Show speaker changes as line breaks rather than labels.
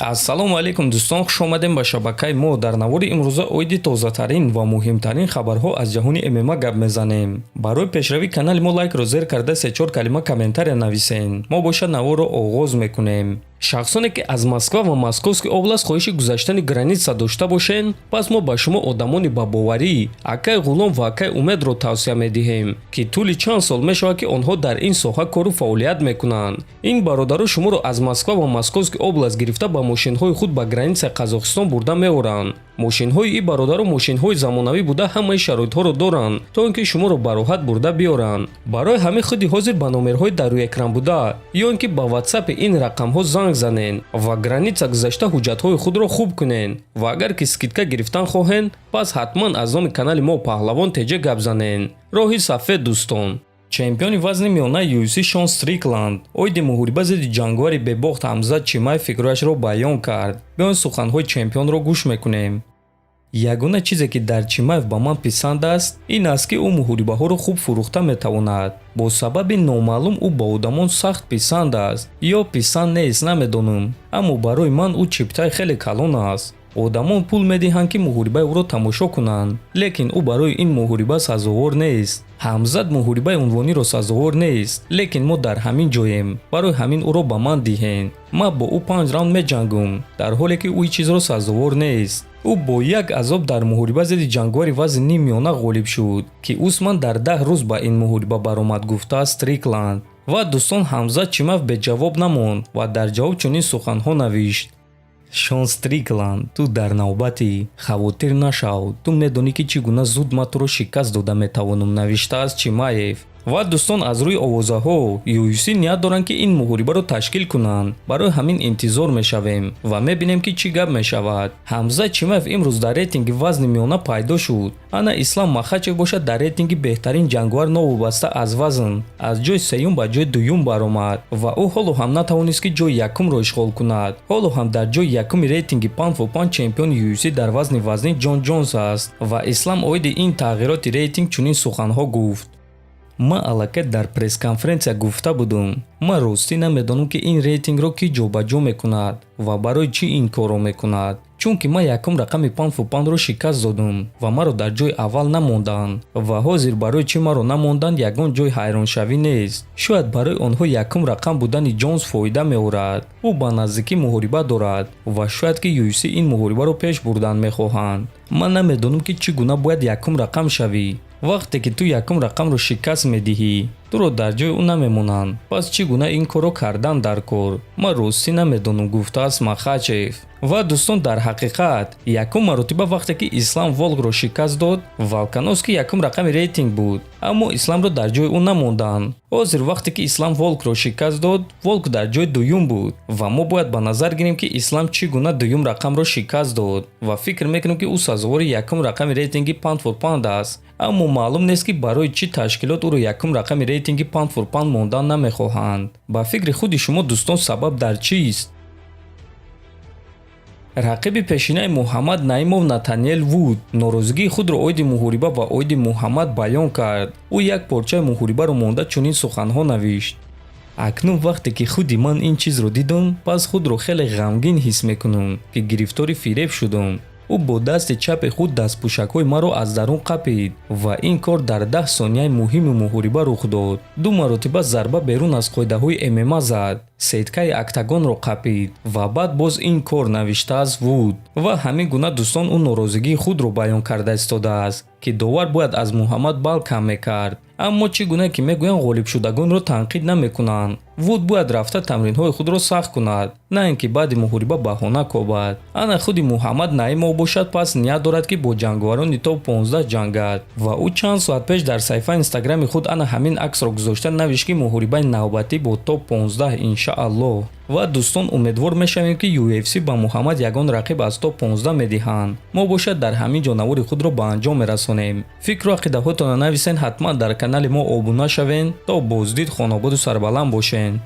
Ассалому алайкум, дӯстон, хуш омадем ба шабакаи мо. Дар навори имрӯза оиди тозатарин ва муҳимтарин хабарҳо аз ҷаҳони ММА гап мезанем. Барои пешравии канали мо лайкро зер карда, се-чор калима комментария нависен. Мо бошад наворро оғоз мекунем. Шахсоне, ки аз Москва ва Московский область хоҳиши гузаштани граница дошта бошен, пас мо ба шумо одамони ба боварӣ, акай Ғулом ва акай Умедро тавсия медиҳем, ки тӯли чанд сол мешавад, ки онҳо дар ин соҳа кору фаъолият мекунанд. Ин бародаро шуморо аз Москва ва Московский область гирифта, ба мошинҳои худ ба границаи Қазоқистон бурда меоранд. Мошинҳои ин бародаро мошинҳои замонавӣ буда, ҳамаи шароитҳоро доранд, то ин ки шуморо бароҳат бурда биёранд. Барои ҳамин худи ҳозир ба номерҳои дар рӯи экран буда ё ин ки ба ватсапи ин рақамҳо занг занен ва граница гузашта ҳуҷҷатҳои худро хуб кунен. Ва агар ки скидка гирифтан хоҳен, пас ҳатман аз номи канали мо Паҳлавон ТЖ гап занен. Роҳи сафед, дӯстон. Чемпиони вазни миёнаи UFC Шон Стрикланд оиди муҳориба зидди ҷанговари бебохт Ҳамзат Чимаев фикрҳояшро баён кард. Биён, суханҳои чемпионро гӯш мекунем. Ягона чизе, ки дар Чимаев ба ман писанд аст, ин аст, ки ӯ муҳорибаҳоро хуб фурӯхта метавонад. Бо сабаби номаълум ӯ ба одамон сахт писанд аст ё писанд нест, намедонам, аммо барои ман ӯ чиптаи хеле калон аст. Одамон пул медиҳанд, ки муҳорибаи ӯро тамошо кунанд, лекин ӯ барои ин муҳориба сазовор нест. Ҳамзат муҳорибаи унвониро сазовор нест, лекин мо дар ҳамин ҷоем. Барои ҳамин ӯро ба ман диҳен, ман бо ӯ панҷ раунд меҷангум, дар ҳоле ки ӯ ҳеҷ чизро сазовор нест. Ӯ бо як азоб дар муҳориба зидди ҷанговари вазни ним миёна ғолиб шуд, ки Усман дар 10 рӯз ба ин муҳориба баромад, гуфтааст Стрикланд. Ва дӯстон, Ҳамзат Чимаев беҷавоб намонд ва дар ҷавоб чунин суханҳо навишт: Шон Стрикланд, ту дар навбатӣ, хавотир нашав, ту медонӣ, ки чӣ гуна зуд ман туро шикаст дода метавонам, навиштааст Чимаев. Ва дӯстон, аз рӯи овозаҳо UFC ният доранд, ки ин муҳорибаро ташкил кунанд. Барои ҳамин интизор мешавем ва мебинем, ки чӣ гап мешавад. Ҳамза Чимаев имрӯз дар рейтинги вазни миёна пайдо шуд. Ана Ислам Махачев бошад, дар рейтинги беҳтарин ҷанговар новобаста аз вазн аз ҷои сеюм ба ҷои дуюм баромад ва ӯ ҳоло ҳам натавонист, ки ҷои якумро ишғол кунад. Ҳоло ҳам дар ҷои якуми рейтинги pound for pound чемпиони UFC дар вазни вазнин Ҷон Ҷонс аст. Ва Ислам оиди ин тағйироти рейтинг чунин суханҳо гуфт: Ман аллакай дар пресс-конференсия гуфта будум, ман ростӣ намедонам, ки ин рейтингро кӣ ҷобаҷо мекунад ва барои чӣ ин корро мекунад, чунки ман якум рақами pound for pound ро шикаст додум ва маро дар ҷои аввал намонданд. Ва ҳозир барои чӣ маро намонданд, ягон ҷои ҳайроншавӣ нест. Шояд барои онҳо якум рақам будани Ҷонс фоида меорад. Ӯ ба наздикӣ муҳориба дорад ва шояд ки UFC ин муҳорибаро пеш бурдан мехоҳанд. Ман намедонам, ки чӣ гуна бояд якум рақам шавӣ. Вақте ки ту якум рақамро шикаст медиҳӣ, туро дар ҷои ӯ намемонанд. Пас чӣ гуна ин корро кардан дар кор, ман ростӣ намедонам, гуфтааст Махачев. Ва дӯстон, дар ҳақиқат якум маротиба вақте ки Ислам Волкро шикаст дод, Волкановски якум рақами рейтинг буд, аммо Исламро дар ҷои ӯ намонданд. Ҳозир вақте ки Ислам Волкро шикаст дод, Волк дар ҷои дуюм буд ва мо бояд ба назар гирем, ки Ислам чӣ гуна дуюм рақамро шикаст дод, ва фикр мекунем, ки ӯ сазовори якум рақами рейтинги pound for pound аст, аммо маълум нест, ки барои чӣ ташкилот ӯро якум рақами рейтинги pound for pound мондан намехоҳанд. Ба фикри худи шумо, дӯстон, сабаб дар чист? Рақиби пешинаи Муҳаммад Наимов Натаниэл Вуд норозигии худро оиди муҳориба ва оиди Муҳаммад баён кард. Ӯ як порчаи муҳорибаро монда, чунин суханҳо навишт: Акнун вақте ки худи ман ин чизро дидам, пас худро хеле ғамгин ҳис мекунам, ки гирифтори фиреб шудам. Ӯ бо дасти чапи худ дастпӯшакҳои маро аз дарун қапид ва ин кор дар 10 сонияи муҳими муҳориба рух дод. Ду маротиба зарба берун аз қоидаҳои ММА зад, сеткаи октагонро қапид ва баъд боз ин кор, навиштааст Вуд. Ва ҳамин гуна, дӯстон, ӯ норозигии худро баён карда истодааст, ки довар бояд аз Муҳаммад балл кам мекард. Аммо чӣ гуна ки мегӯянд, ғолибшудагонро танқид намекунанд. Вуд бояд рафта тамринҳои худро сахт кунад, на ин ки баъди муҳориба баҳона кобад. Ана худи Муҳаммад Наимов бошад, пас ният дорад, ки бо ҷанговарони топ 15 ҷангад. Ва ӯ чанд соат пеш дар саҳифаи инстаграми худ ана ҳамин аксро гузошта навишт, ки муҳорибаи навбатӣ бо топ 15, иншааллоҳ. Ва дӯстон, умедвор мешавем, ки UFC ба Муҳаммад ягон рақиб аз топ 15 медиҳанд. Мо бошад дар ҳамин ҷо навори худро ба анҷом мерасонем. Фикру ақидаҳотонро нависен, ҳатман дар канали мо обуна шавен. То боздид, хонободу сарбаланд бошен.